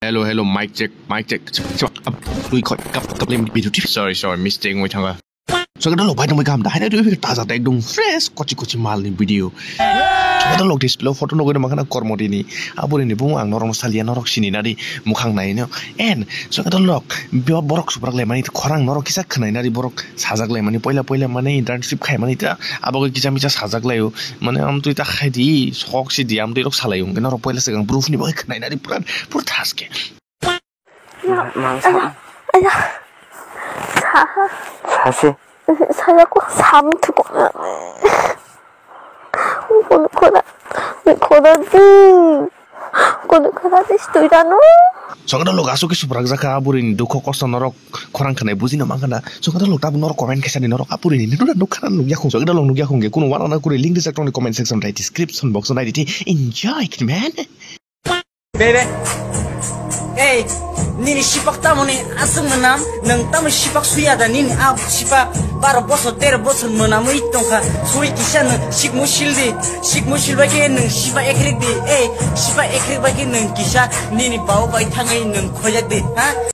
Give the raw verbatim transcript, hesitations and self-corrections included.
Hello, hello, mic check, mic check. Twi khoi, kap, kap, lem, bidu, tip. Sorry, sorry, mistake wngwi thangkha. Soke dolo bai tongwi kaham da, haino twi taja ta ekdom fresh, kochi kochi mal ni video. Soke dolo display o photo nugwi mankha na kormo dini. Aboni ni bung ang norok no salia, norok sini nadi mukhang nai no. En, soke dolo bo-, borok suprak le mani khorang norok kisa khwnai nadi borok sajak le mani poila poila mani internship khai mani ta abo kisa misa sajak lai o. Mane amtwi ta khai di, sok si di, amtwi rok salai o. Norok poila swkang proof ni bagwi khwnai nadi pura, pura thaske. Mang sa. Aya. Sa. Sase. Saya kok sam tuh kok. Kono kora. Kono di. Kono kora di stui dano. Soke dolo asuk ki suprak jakha aburi ni dukho kosto norok khorang khwnai bujino mankha na. Soke dolo tabuk norok comment khe sadi norok aburi ni nukha na nukya khung. Soke dolo nukya khung ge kuno wana na kuri link rijak tong ni comment section tei description box o nai di. Enjoy it, man. Bebe. Ei, nini sipak tamoni aswk mwnam, nwng tamo sipak suya da nini a sipak baro bosor tero bosor mwnamwi tongkha, sui kisa nwng sikmo sildi, sikmo silbai khe nwng sipak ekrek di, ei, sipak ekrek bai khe nwng kisa nini babu bai thangwi nwng khoiyak di, ha?